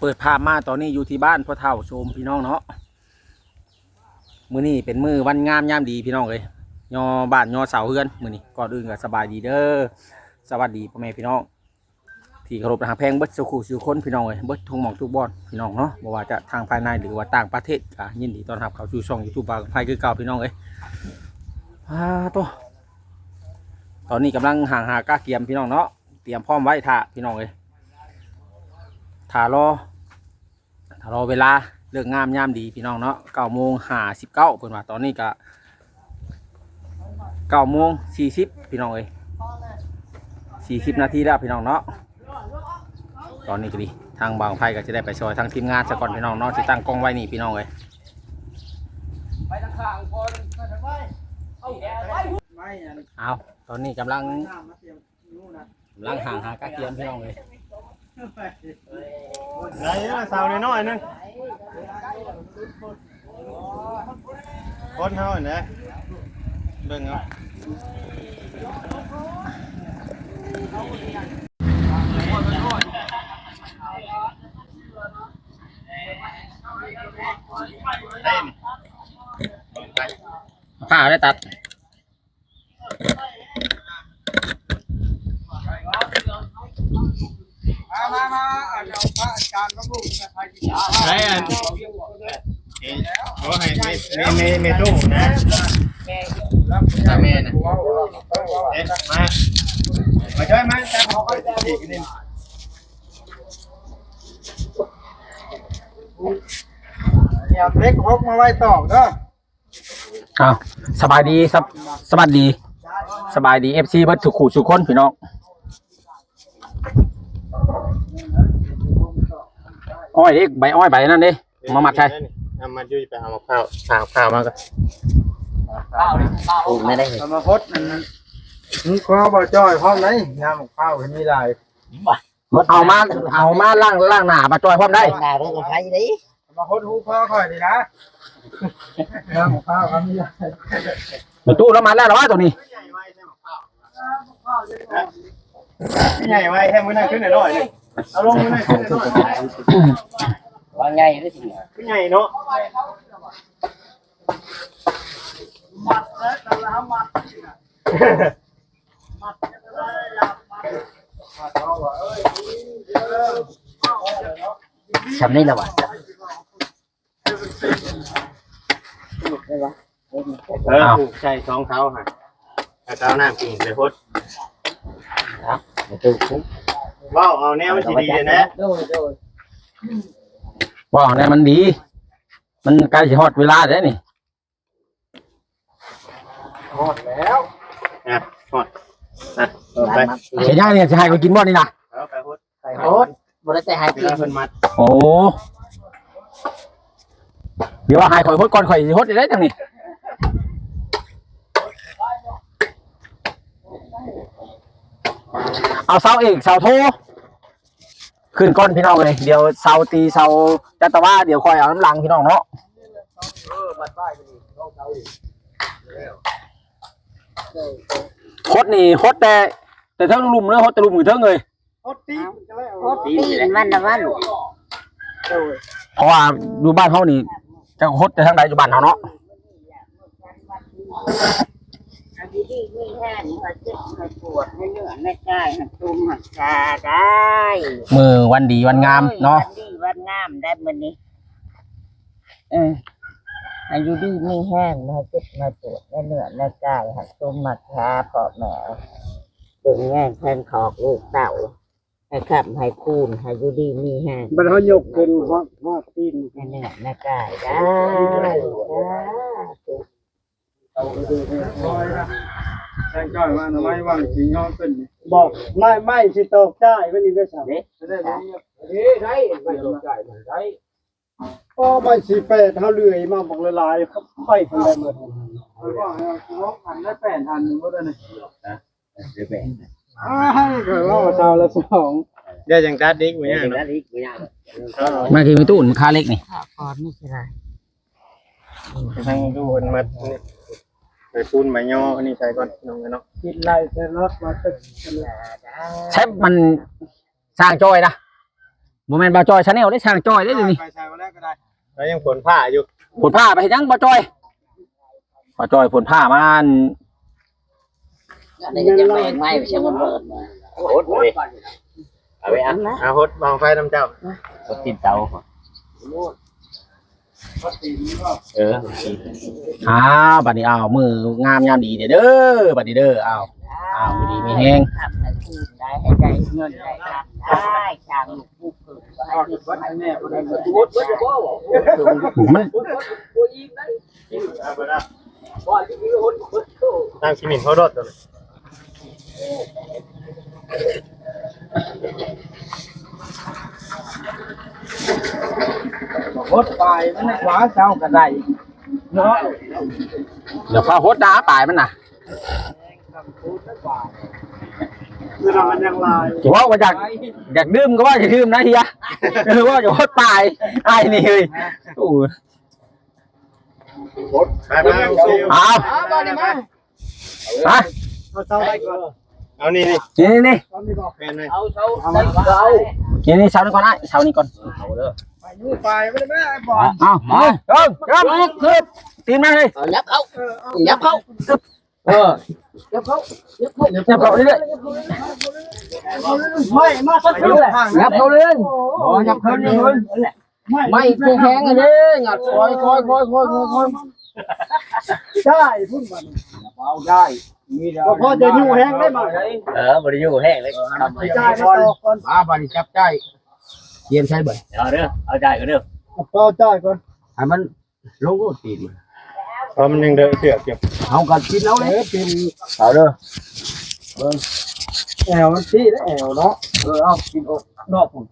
ເປີດພາບມາຕອນນີ້ຢູ່ທີ່ບ້ານພໍ່ເຖົ້າໂຊມພີ່ນ້ອງເນາະ. ມື້ນີ້ເປັນມື້ວັນງາມຍາມດີພີ່ນ້ອງເອີຍ, ຍໍບ້ານຍໍເສົາເຮືອນມື້ນີ້. ກ່ອນອື່ນກໍສະບາຍດີເດີ ສະຫວັດດີພໍ່ແມ່ພີ່ນ້ອງທີ່ເຄົາລົບຮັກແພງເບິດສູ່ຄູ່ສູ່ຄົນພີ່ນ້ອງເອີຍ, ເບິດທຸກໝ່ອງທຸກບ່ອນພີ່ນ້ອງເນາະ, ບໍ່ວ່າຈະທາງພາຍໃນ ຫຼືວ່າຕ່າງປະເທດ ກໍຍິນດີຕ້ອນຮັບເຂົ້າສູ່ຊ່ອງຢູທູບບ່າວກຳໄພຄືເກົ່າພີ່ນ້ອງເອີຍ. ອາໂຕ ຕອນນີ້ກຳລັງຫາງຫາກະກຽມພີ່ນ້ອງເນາະ, ຕຽມພ້ອມໄວ້ຖ້າພີ່ນ້ອງເອີຍ, ຖ້າລໍ ຖ້າລໍເວລາເລີກງາມຍາມດີພີ່ນ້ອງເນາະ, ເກົ້າໂມງຫ້າສິບເກົ້າ ເພິ່ນວ່າ. ຕອນນີ້ກະເກົ້າໂມງສີ່ສິບພີ່ນ້ອງເອີຍ, ສີ່ສິບນາທີແລ້ວພີ່ນ້ອງເນາະ. ຕອນນີ້ກໍດີ ທາງບ່າວກຳໄພກໍຈະໄດ້ໄປຊ່ອຍທາງທີມງານສາກ່ອນພີ່ນ້ອງເນາະ, ທີ່ຕັ້ງກ້ອງໄວ້ນີ້ພີ່ນ້ອງເອີຍ. ເອົາ ຕອນນີ້ກຳລັງ ກຳລັງຫາງຫາກະກຽມພີ່ນ້ອງເອີຍ. ໄດ້ເນາະ ສາວນ້ອຍໆໜຶ່ງ ຄົນເຮົາຫັ້ນແຫຼະ ເບິ່ງເອົາ. ຜ້າໄດ້ຕັດ ມາ ມາ ມາ ອັນເອົາພະອາຈານມາບຸກນະ ໃຜຊິ ໃຜອັນ ເອີ ໂອ້ ໃຫ້ແມ່ ແມ່ ແມ່ຕູ້ນະ ຕາແມ່ນະ ເອີ ມາ ມາຊ່ອຍມາ ຈັບເອົາໄວ້ ຈັບອີກນີ້ ຕຽມເຫຼັກຫົກມາໄວ້ຕອກເດີ. ອ້າວ ສະບາຍດີ ສະ ສະຫວັດດີ ສະບາຍດີ ເອັຟຊີ ເບິດສູ່ຄູ່ສູ່ຄົນພີ່ນ້ອງ. ອ້ອຍເດ້ ໃບອ້ອຍໃບນັ້ນເດ້ ມາມັດໃສ່ ເອົາມາຢູ່ ໄປເອົາໝາກພ້າວ ຫາໝາກພ້າວມາກ່ອນ ປູກແມ່ໄດ້ ເອົາມາຫົດອັນ ຫຸງຄອບໍ່ຈ່ອຍພ້ອມໄດ໋ ນ້ຳໝາກພ້າວເຫັນມີຫຼາຍ. ເອົາມາ ເອົາມາລ້າງ ລ້າງໜ້າມາຈ່ອຍພ້ອມໄດ້ ລ້າງໜ້າເບິ່ງກັບໃຜເດ້ ມາຫົດຫູພໍ່ຂ້ອຍນີ້ນະ ເອົາຂ້າວຄຳນີ້ ແມ່ຕູ້ລະມາແລ້ວລະວ່າໂຕນີ້ ໃຫຍ່ໄວແທ້ ມື້ນັ້ນຂຶ້ນໜ້ອຍໆ ເອົາລົງມື້ນັ້ນຂຶ້ນໜ້ອຍໆ ວ່າໃຫຍ່ເດ້ ຄືໃຫຍ່ເນາະ. ຊ່ຳນີ້ລະຫວາ ເອີ ເອົາ ຜູກໃສ່ສອງເສົາຫັ້ນ ແລ້ວກໍເອົານ້ຳກິນໃສ່ຫົດ ເອົາ ເວົ້າເອົາແນວມັນຊິດີແຫຼະ ໂດຍ ໂດຍ ເວົ້າແນວມັນດີ ມັນໃກ້ຊິຮອດເວລາແລ້ວນີ້. ຮອດແລ້ວ ອ່ະ ຮອດ ອ່ະ ເອົາໄປ ເຮັດຫຍັງນີ້ ຊິໃຫ້ຂ້ອຍກິນບໍ່ນີ້ນະ ເອົາໄປຫົດ ໄປຫົດ ບໍ່ໄດ້ແຕ່ໃຫ້ກິນ ເວລາເພິ່ນມັດ ໂອ້ ດຽວວ່າໃຫ້ຂ້ອຍຫົດກ່ອນ ຂ້ອຍຊິຫົດໄດ້ຈັ່ງນີ້ ເອົາເສົາເອກ ເສົາໂທ ຂຶ້ນກ່ອນພີ່ນ້ອງເອີຍ ດຽວເສົາຕີເສົາຈັດຕະວາ ດຽວຄ່ອຍເອົານຳຫຼັງພີ່ນ້ອງເນາະ. ຫົດນີ້ຫົດແຕ່ ແຕ່ເທິງລຸ່ມເດີ ຫົດແຕ່ລຸ່ມຂຶ້ນເທິງເລີຍ ຫົດຕີນ ຫົດຕີນມັນນະວ່າລູກ ໂດຍ ເພາະວ່າຢູ່ບ້ານເຮົານີ້ ຈັກຫົດແຕ່ທາງໃດ ຢູ່ບ້ານເຮົາເນາະ. ຢູ່ດີມີແຮງ ບໍ່ເຈັບບໍ່ປວດ ໃນເນື້ອໃນກາຍ ໃຫ້ສົມຫວັງໄດ້ ມື້ວັນດີວັນງາມເນາະ ເອີ ວັນດີວັນງາມໄດ້ມື້ນີ້ ເອີ ໃຫ້ຢູ່ດີມີແຮງ ບໍ່ໃຫ້ເຈັບບໍ່ປວດ ໃນເນື້ອໃນກາຍ ໃຫ້ສົມຫວັງໄດ້ ພໍ່ແມ່ ເບິ່ງແຍງແທນຂອກລູກເຕົ້າ ໃຫ້ຄ້ຳໃຫ້ຄູນ ໃຫ້ຢູ່ດີມີແຮງ ບັດເຮົາຍົກຂຶ້ນຮອດ ຮອດຕີນ ໃນເນື້ອໃນກາຍໄດ້ ສາທຸ. ແທງຈ້ອຍວ່າໜໍ່ໄມ້ຫວັງຊິຍອມເປັນ ບອກ ໄມ້ ໄມ້ຊິຕອກຈ້າຍໄວ້ນີ້ເດີ ເດ້ ໄດ້ ໄດ້ ໄດ້ ພໍໄມ້ສີ່ແປດ ເຮົາເລື່ອຍມາບັກຫຼາຍໆ ຂ້ອຍເພິ່ນໄດ້ໝົດ ຂ້ອຍບອກໃຫ້ເອົາຫົກອັນ ໄດ້ແປດອັນໝົດອັນນີ້ ອ້າຍ ຂ້ອຍເວົ້າຊາວລະສອງ ດຽວຈັ່ງຕັດອີກ ບໍ່ຍາກດອກ ຕັດອີກ ບໍ່ຍາກດອກ ມາທີ່ມີຕູ້ ມັນຄາເຫຼັກນີ້ ຂ້າກ່ອນນີ້ຊິໄດ້ ໃຫ້ດູມັນມັດ ໄປປູນໄປຍໍອັນນີ້ໃສ່ກ່ອນ ນ້ອງເອີຍເນາະ ຄິດໄລ່ໃສ່ລົດມາຕຶກ ໃຊ້ມັນ ຊ່າງຈ້ອຍນະ ບໍ່ແມ່ນบ่าวจอย Channel เด้ ช่างจอยเด้ เดี๋ยวนี้ ไปใส่มาแล้วก็ได้ แล้วยังฝนผ้าอยู่ ฝนผ้าไปเฮ็ดหยังบ่าวจอย บ่าวจอยฝนผ้ามา อัน อันนี้ก็จะแปลงไม้ไปใช้มันเบิด โอ๊ย เอาไปอ่ะ เอาหดบั้งไฟนำเจ้า หดตีนเสา เออ ອ້າວ ບັດນີ້ ອ້າວ ມື້ງາມຍາມດີເດີ ບັດນີ້ເດີ ອ້າວ ອ້າວ ຢູ່ດີມີແຮງ ຄ້າຂາຍຄືນໄດ້ ໃຫ້ໄດ້ເງິນໄດ້ຄຳໄດ້ ສ້າງລູກຜູ້ເກີດ ມັນ ນາງຂີ້ໝິ່ນເຂົາໂດດໂຕນີ້ ຫົດປາຍມັນຂວາເຊົ້າກໍໄດ້ເນາະ ຢ່າພາຫົດນາປາຍມັນນະ ເວລາມັນຍັງຫຼາຍ ຈະເວົ້າວ່າຢາກ ຢາກດື່ມກໍວ່າຢາກດື່ມນະເຮຍ ເອີ ເວົ້າຢາກຫົດປາຍ ອ້າຍນີ້ເຮີ້ຍ ໂອ້ຍ ໄປໆ ເອົາ ເອົາ ມາ ມາ ເອົາເສົາໄວ້ກ່ອນ ເອົານີ້ ນີ້ ນີ້ ນີ້ ນີ້ ແມ່ນເລີຍ ເອົາເສົາ ເອົາເສົາ ນີ້ ນີ້ ເສົານີ້ກ່ອນອ້າຍ ເສົານີ້ກ່ອນ ເອົາເດີ ໄປຢູ່ໄປບໍ່ໄດ້ແມ່ໄອ້ບອນ ເອົາ ມາ ເອີ ເອີ ຄືບ ຕີນມາເຮີ້ຍ ເອົາ ຫຍັບເຂົ້າ ຫຍັບເຂົ້າ ເອີ ຫຍັບເຂົ້າ ຫຍັບເຂົ້າ ຫຍັບເຂົ້າເລື້ອຍໆ ໄມ້ມາສັກເທື່ອ ຫຍັບເຂົ້າເລື້ອຍໆ ບໍ່ ຫຍັບເຂົ້າເລື້ອຍໆ ໄມ້ແຂງໆ ເດ້ ຫຍັບ ຄ່ອຍໆ ຄ່ອຍໆ ຄ່ອຍໆ ໄດ້ ພຸ້ນບັດນີ້ ເອົາໄດ້ ມີແລ້ວ ບໍ່ພໍຈະຍູ້ແຮງໄດ້ມາ ເອີ ບໍ່ໄດ້ຍູ້ແຮງເລີຍ ຈ່າຍໄປຕໍ່ກ່ອນ ມາ ບັດນີ້ຈັບຈ່າຍ ກຽມໃສ່ບັດ ເອົາເດີ ເອົາຈ່າຍກ່ອນເດີ ເອົາຈ່າຍກ່ອນ ໃຫ້ມັນລົງໂລດຕີນ ເອົາ ມັນຍັງເດີເສືອກຢູ່ ເຮົາກໍກິນເອົາເລີຍ ເອີ ກິນ ເອົາເດີ ເບິ່ງ ແອວມັນຊີ້ເດ້ ແອວເນາະ ເອີ ເອົາ ກິນອອກນອກພຸ້ນ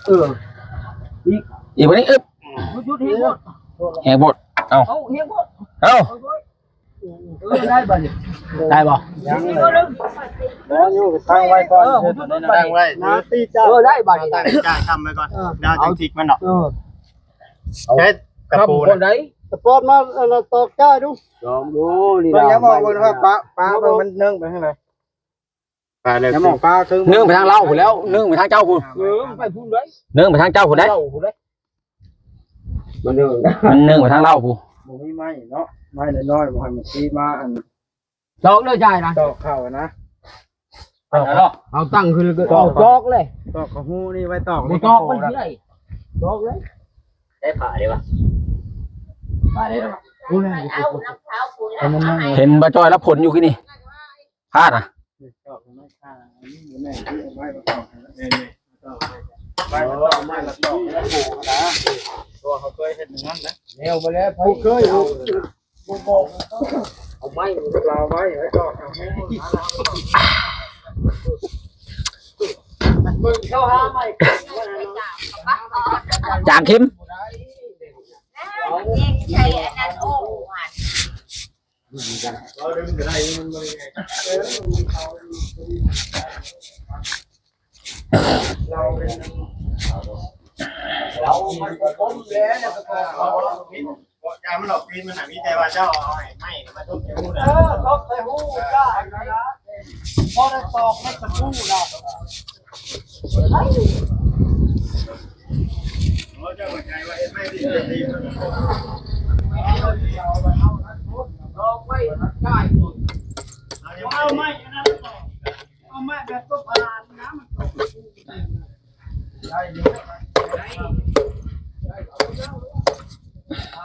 ເອີ ອີກ ອີກບັດນີ້ ອຶບ ຢຸດໆ ແຮງໂພດ ແຮງໂພດ ເອົາ ເອົາ ແຮງໂພດ ເອົາ ເອີ ໄດ້ບັດນີ້ ໄດ້ບໍ່ ຍັງເລີຍ ເອີ ຕັ້ງໄວ້ກ່ອນ ເອີ ຕັ້ງໄວ້ ໜ້າຕີເຈົ້າ ເອີ ໄດ້ບັດນີ້ ຕັ້ງໃຈຄ້ຳໄວ້ກ່ອນ ເອີ ດາວຈັ່ງທິກມັນດອກ ເອີ ໃຊ້ຕະປູນະ ສະປອດມາ ອັນນັ້ນ ຕອກຈ້າຍດູ ລອງດູ ນີ້ ເບິ່ງ ລອງ ຢ່າມອງ ເບິ່ງ ປະ ປະ ເບິ່ງ ມັນເນີ່ງໄປທາງໃດ ປະແລ້ວ ຢ່າມອງ ປະເທິງ ເນີ່ງໄປທາງລາວພຸ້ນແລ້ວ ເນີ່ງໄປທາງເຈົ້າພຸ້ນ ເອີ ໄປພຸ້ນເດ້ ເນີ່ງໄປທາງເຈົ້າພຸ້ນເດ້ ເຈົ້າພຸ້ນເດ້ ມັນເນີ່ງ ມັນເນີ່ງໄປທາງລາວພຸ້ນ ບໍ່ມີໄມ້ເນາະ ໄມ້ນ້ອຍໆ ບໍ່ໃຫ້ມັນຕີມາ ອັນ ຕອກເດີ ຈ່າຍນະ ຕອກເຂົ້ານະ ຕອກເນາະ ເອົາຕັ້ງຂຶ້ນ ເອົາຕອກເລີຍ ຕອກເຂົ້າຮູນີ້ໄວ້ ຕອກ ບໍ່ຕອກມັນຊິໄດ້ ຕອກເລີຍ ໄດ້ຜ້າເດ້ວະ ຜ້າເດ້ວະ ເຫັນບໍ່ຈ່ອຍລະພົນຢູ່ກີ້ນີ້ ຜ້ານະ ຕອກໄມ້ ຕອກໄມ້ ໄມ້ ຕອກໄມ້ ຕອກໄມ້ ຕອກໄມ້ ເຮົາເຄີຍເຮັດຢ່າງນັ້ນນະ ແນວໄປແລ້ວ ຜູ້ເຄີຍ ເອົາໄມ້ລາວໄວ້ ໄວ້ຕອກ ເບິ່ງເຂົ້າຫາໄມ້ ຈາງເຂັມ ເຮົາມັນບໍ່ພົ້ນແລ້ວ ບໍ່ ຢ່າມັນອອກຕີນມັນນະ ມີແຕ່ວ່າເຈົ້າເອົາໄມ້ມາຕົບໃສ່ຫູ ເອີ ຕົບໃສ່ຫູ ຈ້າ ພໍໄດ້ຕອກໃນຕະປູລະ ໂອ້ ເຈົ້າເຂົ້າໃຈວ່າເຮັດໄມ້ດີ ຕອກໄວ້ ຈ່າຍ ເອົາໄມ້ອັນນັ້ນ ເອົາມາແບບຕົວຜ່ານນະ ມັນຕົກ ໄດ້ຢູ່ ໄດ້ ເອົາເອົາ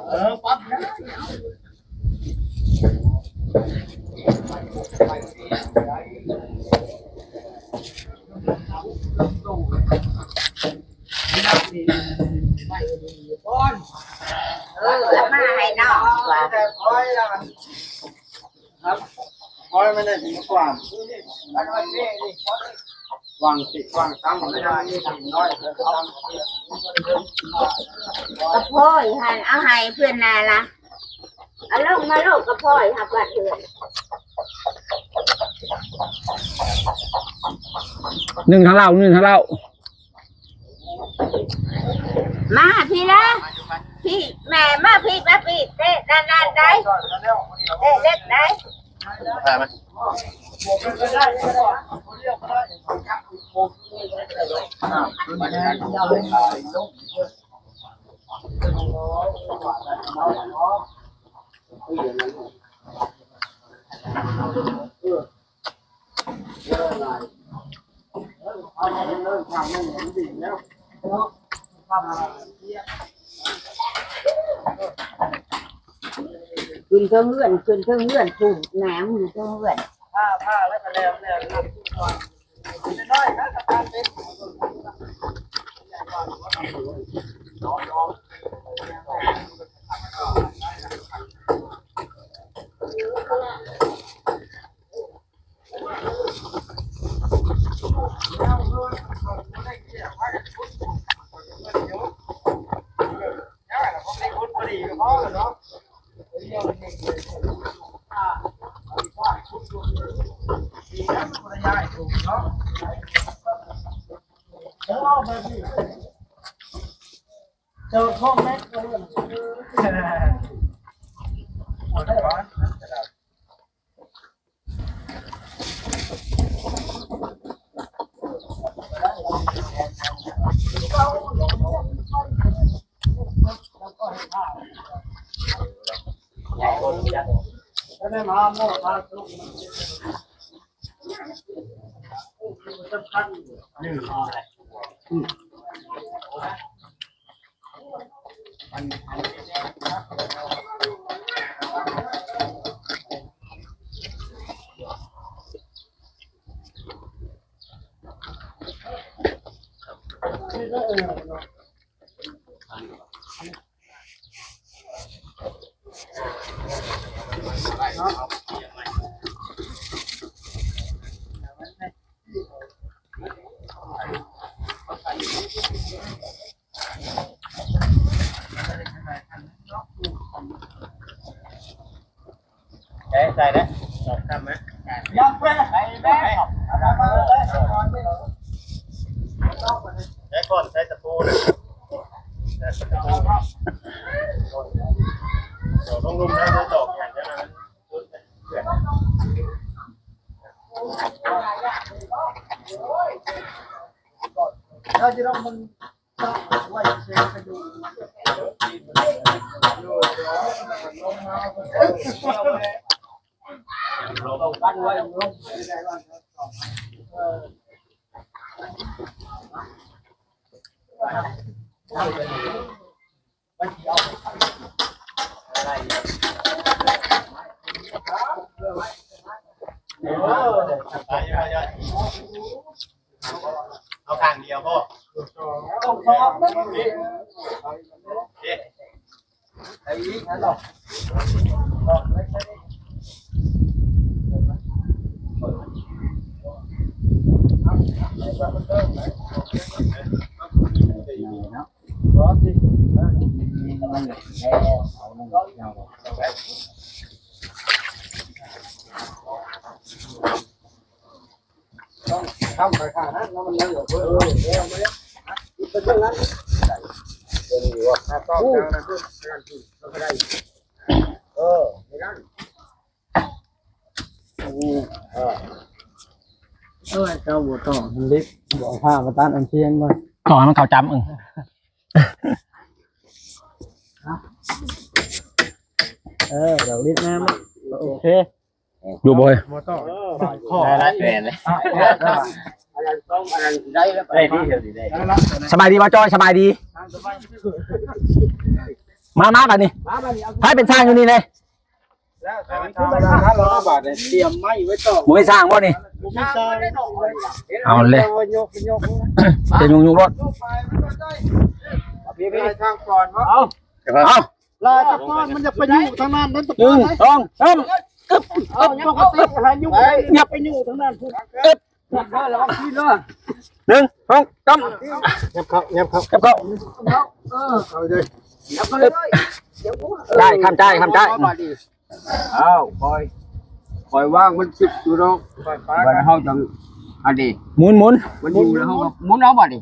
ເອີ ປັບ ເອີ ເອົາມາໃຫ້ນ້ອງວ່າ ຄອຍມັນໄດ້ເປັນຂວາງ ວາງຕິວາງຕັ້ງ ກະພ້ອຍຫັ້ນ ເອົາໃຫ້ເພິ່ນນະລະ ເອົາລົງມາໂລດ ກະພ້ອຍຫາກວາດເຮືອນ ໜຶ່ງທາງເຫຼົ້າ ໜຶ່ງທາງເຫຼົ້າ. ມາພີ້ລະ ພີ້ ແມ່ມາພີ້ ມາພີ້ ເຕະນັ້ນໆ ໄດ້ ເຕະເລັກໄດ້ ຂຶ້ນເທິງເຮືອນ ຂຶ້ນເທິງເຮືອນ ຜູ້ແໜມຢູ່ເທິງເຮືອນ ໃສ່ ໃສ່ເດ້ ອອກຄຳນະ ຢາກໄປ ໃສ່ແລ້ວ ໃສ່ກ່ອນ ໃສ່ຕະປູນະ ໃສ່ຕະປູ ດອກລົງລຸມແລ້ວ ດອກຫຍັງຈັ່ງນັ້ນ ເອົາຂ້າງດຽວພໍ ເອີ ເຈົ້າບໍ່ຕ້ອງເລັກ ບໍ່ພາມາຕັດອັນທຽງກ່ອນ ຕ້ອງໃຫ້ມັນເຂົ້າຈ້ຳ ເອີ ເອີ ດອກລິດນຳ ໂອເຄ ຢູ່ບໍ່ເຮີ້ຍ ບໍ່ຕ້ອງ ໄດ້ລະ ແມ່ນເລີຍ ໄດ້ທີ່ ສະບາຍດີບໍ່ຈ້ອຍ ສະບາຍດີ ມາ ມາບາດນີ້ ໃຜເປັນຊ່າງຢູ່ນີ້ແດ່ ແລ້ວ ຕຽມໄມ້ໄວ້ຕໍ່ ບໍ່ມີຊ່າງບໍ່ນີ້ ບໍ່ມີຊ່າງ ເອົາເລີຍ ຈະຍຸງໆໂລດ ເອົາ ລາຕະປອນມັນຢາກໄປຢູ່ທາງນັ້ນ ນັ້ນຕະປອນ ໜຶ່ງ ສອງ ສາມ ເອົາ ປົກກະຕິຫາຢູ່ ໄປຢູ່ທາງນັ້ນພຸ້ນ ລະວັງຕີນເດີ ໜຶ່ງ ສອງ ສາມ ຫຍັບເຂົ້າ ຫຍັບເຂົ້າ ຫຍັບເຂົ້າ ເອີ ເອົາເລີຍ ໄດ້ ຄຳຈ່າຍ ຄຳຈ່າຍ ເອົາ ຄ່ອຍ ຄ່ອຍວາງມັນຊິບຢູ່ດອກ ບາດເຮົາຈັ່ງ ອັນນີ້ ໝູນ ໝູນ ມັນຢູ່ແລ້ວເຮົາກໍໝູນເອົາບາດນີ້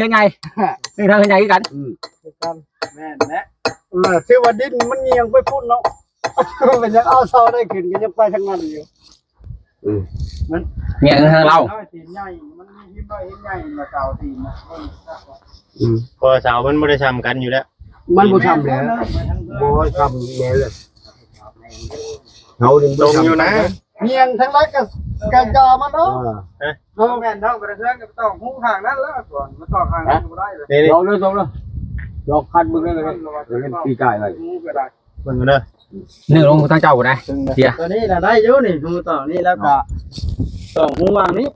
ເຮືອນໃຫຍ່ ເຮືອນເທິງເຮືອນໃຫຍ່ຄືກັນ ອືມ ຄືກັນ ແມ່ນແຫຼະ ເອີ ຖືວ່າດິນມັນງຽງໄປພຸ້ນເນາະ ເປັນຫຍັງເອົາເສົາໄດ້ຂຶ້ນກໍຍັງໄປທາງນັ້ນຢູ່ ອືມ ມັນ ແຍກທາງລາວ ເສາຕີນໃຫຍ່ ມັນມີຫີນນ້ອຍຫີນໃຫຍ່ ມາເສົາຕີນນະ ອືມ ເພາະວ່າເສົາມັນບໍ່ໄດ້ຊ່ຳກັນຢູ່ແລ້ວ ມັນບໍ່ຊ່ຳແລ້ວ ບໍ່ຊ່ຳແລ້ວ ເຮົານີ້ບໍ່ຊ່ຳກັນ ງຽງທາງໃດກໍ ກໍຢ່າມັນເນາະ ເອີ ເນາະ ແມ່ນເນາະ ບໍ່ໄດ້ເຮືອນກໍຕ້ອງຮູ້ທາງນັ້ນແລ້ວ ກ່ອນມາຕ້ອງທາງນັ້ນບໍ່ໄດ້ເລີຍ ນີ້ໆ ລອງເດີ ລອງເດີ ລອງຄັດເບິ່ງເດີ ເຫັນປີກາຍໄວ້ ຮູ້ກໍໄດ້ ເບິ່ງເດີ ໜຶ້ງລົງທາງເຈົ້າພຸ້ນນະ ເສຍ ຕົວນີ້ນະໄດ້ຢູ່ນີ້ ຮູ້ຕອງນີ້ແລ້ວກໍ ເນາະ ຕອງຮູ້ວ່າງນີ້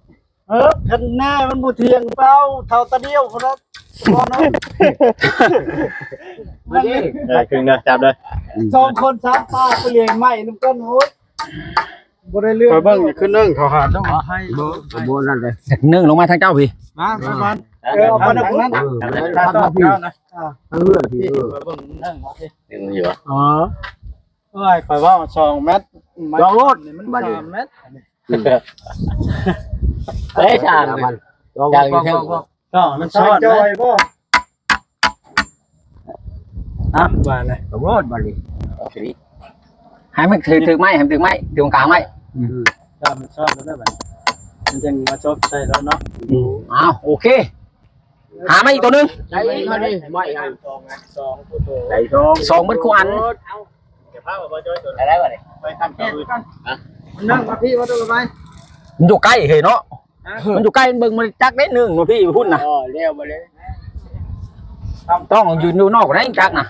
ເອີ ຄັນແນ່ມັນບໍ່ທ່ຽງເປົ່າ ເທົ່າຕາດຽວພຸ້ນນະ ມາເດີ ໄດ້ຄຶ່ງເດີ ຈັບເດີ ສອງຄົນສາມຕາໄປລ້ຽງໄມ້ນຳກັນ ໂອ້ຍ ບໍ່ໄດ້ເລື່ອງ ຂ້ອຍເບິ່ງຄືໜຶ້ງເຂົ້າຫາເຈົ້າໃຫ້ ບໍ່ ບໍ່ນັ້ນເດ້ ໜຶ້ງລົງມາທາງເຈົ້າພີ້ ມາ ມາກ່ອນ ເອີ ເອົາໄປທາງນັ້ນ ເອີ ທາງນັ້ນພີ້ ອ່າ ທາງເຮືອນພີ້ ເອີ ເບິ່ງໜຶ້ງວ່າພີ້ ໜຶ້ງຢູ່ຫວາ ອໍ ໂອ້ຍ ຂ້ອຍເວົ້າສອງແມັດ ລອງໂລດ ມັນສາມແມັດ ເອີ ເອີ ຊ່າງມັນ ລອງ ຊ່າງຢູ່ເທິງ ຕ້ອງມັນຊ້ອນ ຈ່ອຍບໍ່ ອ່ະ ວ່າແຫຼະ ໂລດບັດນີ້ ໃຫ້ມັນຖືກ ຖືກໄມ້ ໃຫ້ມັນຖືກໄມ້ ຖືກກາງໄມ້ ອືມ ຖ້າມັນຊ້ອນແລ້ວບັດນີ້ ມັນຈຶ່ງມາຈົບໃສ່ແລ້ວເນາະ ອືມ ອ້າວ ໂອເຄ ຫາມາອີກຕົວໜຶ່ງ ໄດ້ອີກ ມານີ້ ໄມ້ອັນ ສອງອັນ ສອງ ໄດ້ສອງ ສອງເບິດຄູ່ອັນ ເອົາ ໄດ້ແລ້ວບັດນີ້ ໄປທຳຕົວອື່ນ ຮະ ໜຶ່ງມາພີ້ ມາຕົວໄປ ມັນຢູ່ໃກ້ເຮີ້ຍເນາະ ຮະ ມັນຢູ່ໃກ້ ມັນເບິ່ງບໍ່ຈັກເດ້ ໜຶ່ງມາພີ້ພຸ້ນນະ ອໍ ແລ້ວບໍ່ແລ້ວ ຕ້ອງຢືນຢູ່ນອກໄດ້ຈັກນະ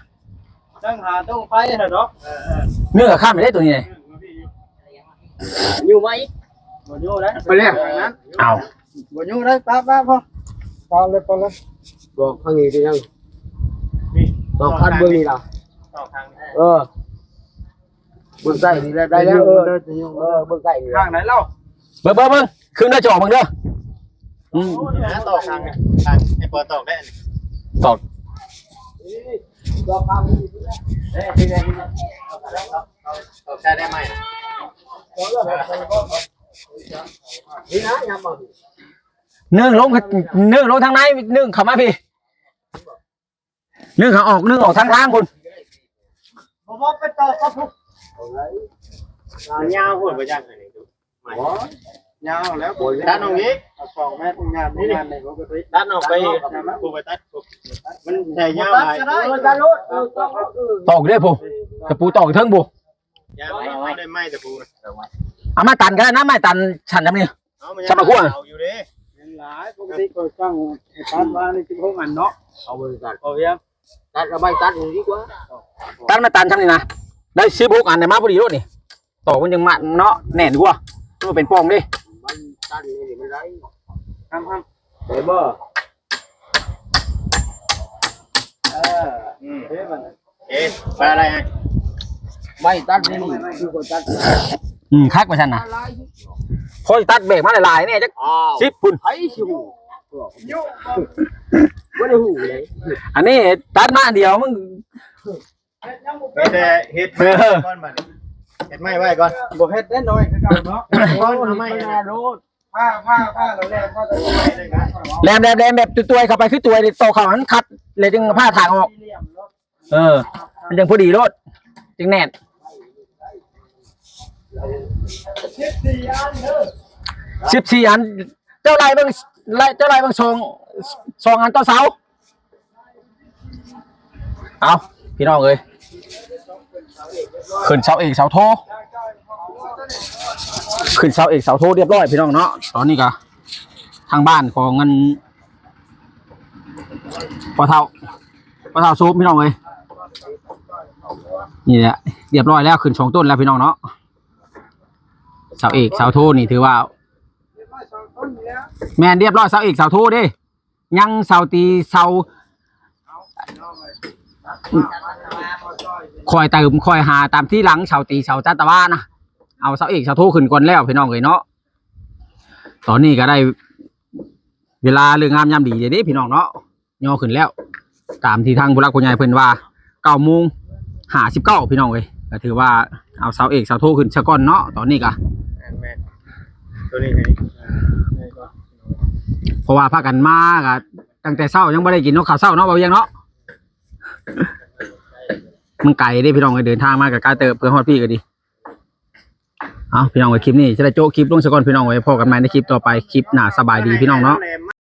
ຕັ້ງຫາດວງໄຟຫັ້ນເນາະ ເອີໆ ເນື້ອຂ້າມໄປໄດ້ຕົວນີ້ ຢູ່ໄວ້ ບໍ່ຢູ່ໄດ້ ໄປແລ້ວ ເອົາ ບໍ່ຢູ່ໄດ້ ປະ ປະ ພໍ ປະເລີຍ ປະເລີຍ ບອກທາງນີ້ໄດ້ຍັງ ຕອກຄັນເບິ່ງນີ້ລະ ຕອກທາງ ເອີ ເບິ່ງໃກ້ນີ້ແຫຼະ ໄດ້ແລ້ວ ເອີ ເອີ ເບິ່ງໃກ້ນີ້ ຂ້າງໃດເລົ່າ ເບິ່ງ ເບິ່ງ ເບິ່ງ ຂຶ້ນໜ້າຈໍເບິ່ງເດີ ອືມ ໂອ້ຍ ຫາຕອກທາງນີ້ ທາງໃຫ້ພໍຕອກໄດ້ ຕອກ ຕອກທາງນີ້ ເອີ ທີ່ໃດ ຕອກໃຊ້ໄດ້ໄໝ ນີ້ນະ ຍາມບໍ່ ໜຶ້ງລົງ ໜຶ້ງລົງທາງໃນ ໜຶ້ງເຂົ້າມາພີ້ ໜຶ້ງເຂົ້າອອກ ໜຶ້ງອອກທາງທາງພຸ້ນ ບໍ່ ບໍ່ ໄປຕໍ່ກັບພຸ້ນ ຍາວພຸ້ນ ບໍ່ຈັກອັນນີ້ ໂອ້ຍ ຍາວແລ້ວ ຕັດອອກອີກ ເອົາສອງແມັດ ງານນີ້ ງານນີ້ ຕັດອອກໄປ ຜູ້ໄປຕັດ ມັນໃຫຍ່ຍາວຫຼາຍ ຕັດກໍໄດ້ ເອີ ຕັດໂລດ ເອີ ຕອກເດ້ພຸ້ນ ຕະປູຕອກເທິງພຸ້ນ ຍາວ ເອົາໄມ້ຕະປູນະ ເອົາມາຕັນກໍໄດ້ນະ ໄມ້ຕັນຊັ້ນຈຳນີ້ ເອົາມາ ຊັ້ນມາຂວາ ເອົາຢູ່ເດ້ ແມ່ນຫຼາຍ ປົກກະຕິຂ້ອຍສັ່ງໃຫ້ຕັດມານີ້ສິບຫົກອັນເນາະ ເອົາເບິ່ງກັນ ພໍວຽງ ຕັດເອົາໄມ້ຕັດນີ້ດີກວ່າ ຕັດມາຕັນຊ່ຳນີ້ນະ ໄດ້ສິບຫົກອັນ ໄດ້ມາພໍດີໂລດນີ້ ຕອກມັນຈັ່ງມັດເນາະ ແໜ້ນກວ່າ ມັນເປັນປ່ອງເດ້ ມັນຕັນນີ້ມັນໄດ້ ຫ້າມໆ ໄດ້ບໍ່ ເອີ ອືມ ເດ້ບັດນີ້ ເອະ ໄປໄດ້ຮະ ໄມ້ຕັດນີ້ຄືບໍ່ຕັດ ອືມ ຄັກວ່າຊັ້ນນະ ພໍຕັດແບກມາຫຼາຍໆແນ່ ຈັກສິບພຸ້ນ ໃຜຊິຮູ້ ບໍ່ໄດ້ຮູ້ເລີຍ ອັນນີ້ຕັດມາອັນດຽວ ມຶງ ມີແຕ່ເຮັດໄມ້ກ່ອນບັດນີ້ ເຮັດໄມ້ໄວ້ກ່ອນ ບໍ່ເຮັດໄດ້ໜ້ອຍຄືເກົ່າເນາະ ກ່ອນເອົາໄມ້ມາໂລດ ຜ່າ ຜ່າ ຜ່າ ແລ້ວແຫຼມ ແຫຼມ ແຫຼມ ແຫຼມແບບຕົວໆ ເຂົ້າໄປຄືຕົວນີ້ ຕໍ່ເຂົ້າຫັ້ນຄັດ ແລ້ວຈຶ່ງຜ່າທາງອອກ ເອີ ມັນຈັ່ງພໍດີໂລດ ຈຶ່ງແໜ້ນ ສິບສີ່ອັນ ເຈົ້າໄລ່ເບິ່ງ ໄລ່ ເຈົ້າໄລ່ເບິ່ງສອງ ສອງອັນຕໍ່ເສົາ ເອົາ ພີ່ນ້ອງເອີຍ ຂຶ້ນເສົາເອກເສົາໂທ ຂຶ້ນເສົາເອກເສົາໂທຮຽບຮ້ອຍ ພີ່ນ້ອງເນາະ ຕອນນີ້ກະທາງບ້ານຂອງອັນ ພໍ່ເຖົ້າ ພໍ່ເຖົ້າໂຊມ ພີ່ນ້ອງເອີຍ ນີ້ແຫຼະ ຮຽບຮ້ອຍແລ້ວ ຂຶ້ນສອງຕົ້ນແລ້ວພີ່ນ້ອງເນາະ. ເສົາເອກເສົາໂທນີ້ຖືວ່າ ແມ່ນ ຮຽບຮ້ອຍ ເສົາເອກເສົາໂທເດ້. ຍັງເສົາຕີເສົາ ຄ່ອຍເຕີມຄ່ອຍຫາຕາມທີຫຼັງ ເສົາຕີເສົາຈັດຕະວານະ. ເອົາເສົາເອກເສົາໂທຂຶ້ນກ່ອນແລ້ວພີ່ນ້ອງເອີຍເນາະ. ຕອນນີ້ກໍໄດ້ເວລາເລີກງາມຍາມດີເດ້ພີ່ນ້ອງເນາະ. ຍໍຂຶ້ນແລ້ວ ຕາມທີ່ທາງຜູ້ຫຼັກຜູ້ໃຫຍ່ເພິ່ນວ່າ ເກົ້າໂມງຫ້າສິບເກົ້າ ພີ່ນ້ອງເອີຍ. ກໍຖືວ່າເອົາເສົາເອກເສົາໂທຂຶ້ນຊະກ່ອນເນາະ ຕອນນີ້ກະ ແມ່ນໆ ຕົວນີ້ໃຫ້ ໃຫ້ກ່ອນ ເພາະວ່າພາກັນມາກະຕັ້ງແຕ່ເຊົ້າ ຍັງບໍ່ໄດ້ກິນເນາະ ເຂົ້າເຊົ້າເນາະ ບ່າວວຽງເນາະ. ມັນໄກເດ້ພີ່ນ້ອງເອີຍ ເດີນທາງມາກໍໄກເຕີບ ເພື່ອຮອດພີ້ກໍດີ. ເອົາ ພີ່ນ້ອງເອີຍ ຄລິບນີ້ຈະໄດ້ໂຈະຄລິບລົງຊະກ່ອນ ພີ່ນ້ອງເອີຍ. ພໍ້ກັນໃໝ່ໃນຄລິບຕໍ່ໄປ ຄລິບໜ້າ. ສະບາຍດີພີ່ນ້ອງເນາະ.